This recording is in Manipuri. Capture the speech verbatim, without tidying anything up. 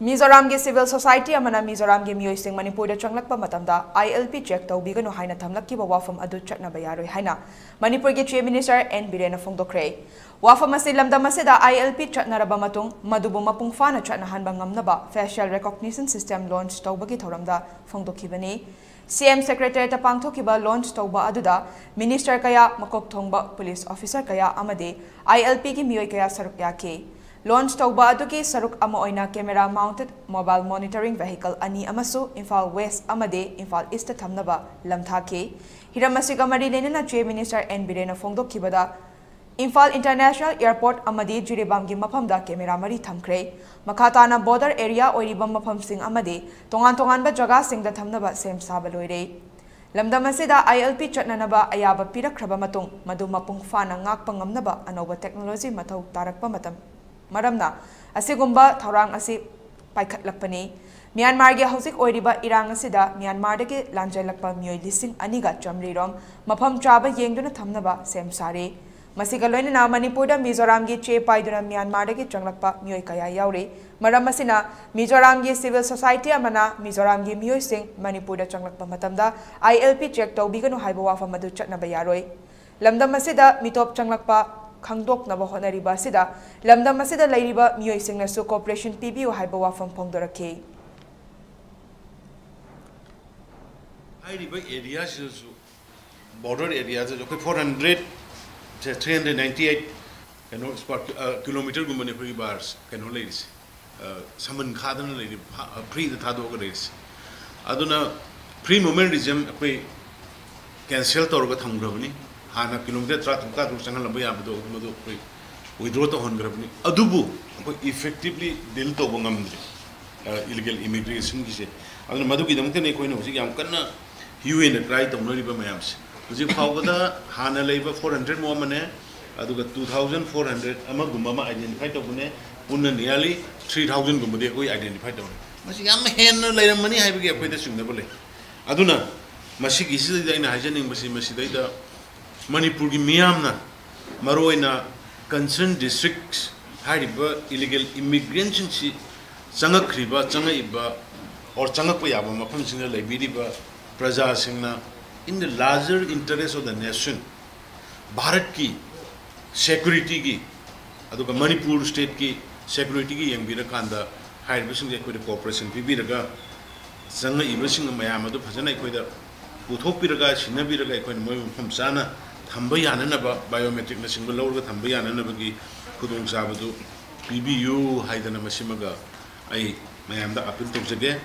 ꯃꯤꯖꯣꯔꯥꯝꯒꯤ civil society ꯑꯃꯅ ꯃꯤꯖꯣꯔꯥꯝꯒꯤ ꯃꯤꯑꯣꯏꯁꯤꯡ ꯃꯅꯤꯄꯨꯔꯗ ꯆꯪꯂꯛꯄ ꯃꯇꯝꯗ I L P check ꯇꯧꯕꯤꯒꯅꯨ ꯍꯥꯏꯅ ꯊꯝꯂꯛꯈꯤꯕ ꯋꯥꯐꯝ ꯑꯗꯨ ꯆꯠꯅꯕ ꯌꯥꯔꯣꯏ ꯍꯥꯏꯅ ꯃꯅꯤꯄꯨꯔꯒꯤ Chief Minister N ꯕꯤꯔꯦꯟꯅ ꯐꯣꯡꯗꯣꯛꯈ꯭ꯔꯦ꯫ ꯋꯥꯐꯝ ꯑꯁꯤ ꯂꯝꯗꯝ ꯑꯁꯤꯗ I L P ꯆꯠꯅꯔꯕ ꯃꯇꯨꯡ ꯃꯗꯨꯕꯨ ꯃꯄꯨꯡ ꯐꯥꯅ ꯆꯠꯅꯍꯟꯕ ꯉꯝꯅꯕ facial recognition system launch ꯇꯧꯕꯒꯤ ꯊꯧꯔꯝꯗ ꯐꯣꯡꯗꯣꯛꯈꯤꯕꯅꯤ꯫ C M Secretariat ꯇ ꯄꯥꯡꯊꯣꯛꯈꯤꯕ launch ꯇꯧꯕ ꯑꯗꯨꯗ minister ꯀꯌꯥ, ꯃꯀꯣꯛ ꯊꯣꯡꯕ police officer ꯀꯌꯥ ꯑꯃꯗꯤ I L P ꯒꯤ ꯃꯤꯑꯣꯏ ꯀꯌꯥ ꯁꯔꯨꯛ ꯌꯥꯈꯤ꯫ Launch ꯇꯧꯕ ꯑꯗꯨꯒꯤ ꯁꯔꯨꯛ ꯑꯃ ꯑꯣꯏꯅ camera mounted mobile monitoring vehicle ꯑꯅꯤ ꯑꯃꯁꯨ ꯏꯝꯐꯥꯜ West ꯑꯃꯗꯤ ꯏꯝꯐꯥꯜ East ꯇ ꯊꯝꯅꯕ ꯂꯝꯊꯥꯈꯤ꯫ ꯍꯤꯔꯝ ꯑꯁꯤꯒ ꯃꯔꯤ ꯂꯩꯅꯅ Chief Minister N ꯕꯤꯔꯦꯟꯅ ꯐꯣꯡꯗꯣꯛꯈꯤꯕꯗ, Imphal International Airport ꯑꯃꯗꯤ ꯖꯤꯔꯤꯕꯥꯝꯒꯤ ꯃꯐꯝꯗ camera ꯃꯔꯤ ꯊꯝꯈ꯭ꯔꯦ꯫ ꯃꯈꯥ ꯇꯥꯅ border area ꯑꯣꯏꯔꯤꯕ ꯃꯐꯝꯁꯤꯡ ꯑꯃꯗꯤ ꯇꯣꯉꯥꯟ ꯇꯣꯉꯥꯟꯕ ꯖꯒꯥꯁꯤꯡꯗ ꯊꯝꯅꯕ ꯁꯦꯝ ꯁꯥꯕ ꯂꯣꯏꯔꯦ꯫ ꯂꯝꯗꯝ ꯑꯁꯤꯗ I L P ꯆꯠꯅꯅꯕ ꯑꯌꯥꯕ ꯄꯤꯔꯛꯈ꯭ꯔꯕ ꯃꯇꯨꯡ, ꯃꯗꯨ ꯃꯄꯨꯡ ꯐꯥꯅ ꯉꯥꯛꯄ ꯉꯝꯅꯕ ꯑꯅꯧꯕ technology ꯃꯊꯧ ꯇꯥꯔꯛꯄ ꯃꯇꯝ, ꯃꯔꯝꯅ ꯑꯁꯤꯒꯨꯝꯕ ꯊꯧꯔꯥꯡ ꯑꯁꯤ ꯄꯥꯏꯈꯠꯂꯛꯄꯅꯤ꯫ ꯃ꯭ꯌꯥꯟꯃꯥꯔꯒꯤ ꯍꯧꯖꯤꯛ ꯑꯣꯏꯔꯤꯕ ꯏꯔꯥꯡ ꯑꯁꯤꯗ ꯃ꯭ꯌꯥꯟꯃꯥꯔꯗꯒꯤ ꯂꯥꯟꯖꯦꯜꯂꯛꯄ ꯃꯤꯑꯣꯏ ꯂꯤꯁꯤꯡ ꯑꯅꯤꯒ ꯆꯥꯃꯔꯤ ꯔꯣꯝ ꯃꯐꯝ ꯆꯥꯕ ꯌꯦꯡꯗꯨꯅ ꯊꯝꯅꯕ ꯁꯦꯝ ꯁꯥꯔꯤ꯫ ꯃꯁꯤꯒ ꯂꯣꯏꯅꯅ ꯃꯅꯤꯄꯨꯔꯗ ꯃꯤꯖꯣꯔꯥꯝꯒꯤ ꯆꯦ ꯄꯥꯏꯗꯨꯅ ꯃ꯭ꯌꯥꯟꯃꯥꯔꯗꯒꯤ ꯆꯪꯂꯛꯄ ꯃꯤꯑꯣꯏ ꯀꯌꯥ ꯌꯥꯎꯔꯤ꯫ ꯃꯔꯝ ꯑꯁꯤꯅ ꯃꯤꯖꯣꯔꯥꯝꯒꯤ civil society ꯑꯃꯅ ꯃꯤꯖꯣꯔꯥꯝꯒꯤ ꯃꯤꯑꯣꯏꯁꯤꯡ ꯃꯅꯤꯄꯨꯔꯗ ꯆꯪꯂꯛꯄ ꯃꯇꯝꯗ I L P check ꯇꯧꯕꯤꯒꯅꯨ ꯍꯥꯏꯕ ꯋꯥꯐꯝ ꯑꯗꯨ ꯆꯠꯅꯕ ꯌꯥꯔꯣꯏ꯫ ꯂꯝꯗꯝ ꯑꯁꯤꯗ ꯃꯤꯇꯣꯞ ꯆꯪꯂꯛꯄ ꯈꯪꯗꯣꯛꯅꯕ ꯍꯣꯠꯅꯔꯤꯕ ꯑꯁꯤꯗ ꯂꯝꯗꯝ ꯑꯁꯤꯗ ꯂꯩꯔꯤꯕ ꯃꯤꯑꯣꯏꯁꯤꯡꯅꯁꯨ cooperation ꯄꯤꯕꯤꯌꯨ ꯍꯥꯏꯕ ꯋꯥꯐꯝ ꯐꯣꯡꯗꯣꯔꯛꯈꯤ꯫ ꯍꯥꯏꯔꯤꯕ area ꯁꯤꯗꯁꯨ, border area ꯁꯤꯗꯁꯨ ꯑꯩꯈꯣꯏ four hundred, three hundred ninety eight ꯀꯩꯅꯣ square, ꯑ, kilometre ꯒꯨꯝꯕꯅꯤ ꯑꯩꯈꯣꯏꯒꯤ bars ꯀꯩꯅꯣ ꯂꯩꯔꯤꯁꯦ, ꯑ, ꯁꯃꯟ ꯈꯥꯗꯅ ꯂꯩꯔꯤꯕ, ꯐ-, ꯑ, free ꯗ ꯊꯥꯗꯣꯛꯑꯒ ꯂꯩꯔꯤꯁꯦ꯫ ꯑꯗꯨꯅ free movement regime ꯑꯩꯈꯣꯏ cancel ꯇꯧꯔꯒ ꯊꯝꯈ꯭ꯔꯕꯅꯤ꯫ ꯍꯥꯟꯅ kilometre ꯇꯔꯥ ꯇꯔꯨꯛ ꯇꯔꯥ ꯇꯔꯨꯛ ꯆꯪꯍꯜꯂꯝꯕ ꯌꯥꯕꯗꯣ ꯃꯗꯨ ꯑꯩꯈꯣꯏ withdraw ꯇꯧꯍꯟꯈ꯭ꯔꯕꯅꯤ꯫ ꯑꯗꯨꯕꯨ ꯑꯩꯈꯣꯏ effectively deal ꯇꯧꯕ ꯉꯝꯗ꯭ꯔꯤ, ꯑ, illegal immigration ꯒꯤꯁꯦ꯫ ꯑꯗꯨꯅ ꯃꯗꯨꯒꯤꯗꯃꯛꯇꯅꯤ ꯑꯩꯈꯣꯏꯅ ꯍꯧꯖꯤꯛ ꯌꯥꯝ ꯀꯟꯅ U N ꯗ try ꯇꯧꯅꯔꯤꯕ ꯃꯌꯥꯝꯁꯦ꯫ ꯍꯧꯖꯤꯛ ꯐꯥꯎꯕꯗ ꯍꯥꯟꯅ ꯂꯩꯕ four hundred ꯃꯨꯛ ꯑꯃꯅꯦ, ꯑꯗꯨꯒ two thousand four hundred ꯑꯃꯒꯨꯝꯕ ꯑꯃ identify ꯇꯧꯕꯅꯦ, ꯄꯨꯟꯅ nearly three thousand ꯒꯨꯝꯕꯗꯤ ꯑꯩꯈꯣꯏ identify ꯇꯧꯔꯦ꯫ ꯃꯁꯤ ꯌꯥꯝ ꯍꯦꯟꯅ ꯂꯩꯔꯝꯃꯅꯤ ꯍꯥꯏꯕꯒꯤ ꯑꯩꯈꯣꯏꯗ ꯆꯤꯡꯅꯕ ꯂꯩ꯫ ꯑꯗꯨꯅ ꯃꯁꯤꯒꯤꯁꯤꯗꯩꯗ ꯑꯩꯅ ꯍꯥꯏꯖꯅꯤꯡꯕꯁꯤ, ꯃꯁꯤꯗꯩꯗ ꯃꯅꯤꯄꯨꯔꯒꯤ ꯃꯤꯌꯥꯝꯅ, ꯃꯔꯨꯑꯣꯏꯅ concerned districts, ꯍꯥꯏꯔꯤꯕ illegal immigrant ꯁꯤꯡꯁꯤ ꯆꯪꯉꯛꯈ꯭ꯔꯤꯕ, ꯆꯪꯉꯛꯏꯕ, or ꯆꯪꯉꯛꯄ ꯌꯥꯕ ꯃꯐꯝꯁꯤꯡꯗ ꯂꯩꯕꯤꯔꯤꯕ ꯄ꯭ꯔꯖꯥꯁꯤꯡꯅ, in the larger interest of the nation, ꯚꯥꯔꯠꯀꯤ ꯁꯦꯀ꯭ꯌꯨꯔꯤꯇꯤꯒꯤ, ꯑꯗꯨꯒ ꯃꯅꯤꯄꯨꯔ ꯁ꯭ꯇꯦꯠꯀꯤ ꯁꯦꯀ꯭ꯌꯨꯔꯤꯇꯤꯒꯤ ꯌꯦꯡꯕꯤꯔꯀꯥꯟꯗ, ꯍꯥꯏꯔꯤꯕꯁꯤꯡꯁꯦ ꯑꯩꯈꯣꯏꯗ ꯀꯣꯑꯣꯄꯔꯦꯁꯟ ꯄꯤꯕꯤꯔꯒ, ꯆꯪꯉꯛꯏꯕꯁꯤꯡ ꯃꯌꯥꯝ ꯑꯗꯨ ꯐꯖꯅ ꯑꯩꯈꯣꯏꯗ ꯄꯨꯊꯣꯛꯄꯤꯔꯒ, ꯁꯤꯟꯅꯕꯤꯔꯒ, ꯑꯩꯈꯣꯏꯅ ꯃꯣꯏ ꯃꯐꯝ ꯆꯥꯅ ꯊꯝꯕ ꯌꯥꯅꯅꯕ, ꯕꯥꯏꯑꯣꯃꯦꯇ꯭ꯔꯤꯛꯅꯆꯤꯡꯕ ꯂꯧꯔꯒ ꯊꯝꯕ ꯌꯥꯅꯅꯕꯒꯤ ꯈꯨꯗꯣꯡꯆꯥꯕꯗꯨ ꯄꯤꯕꯤꯌꯨ ꯍꯥꯏꯗꯅ ꯃꯁꯤꯃꯒ ꯑꯩ ꯃꯌꯥꯝꯗ ꯑꯥꯄꯤꯜ ꯇꯧꯖꯒꯦ꯫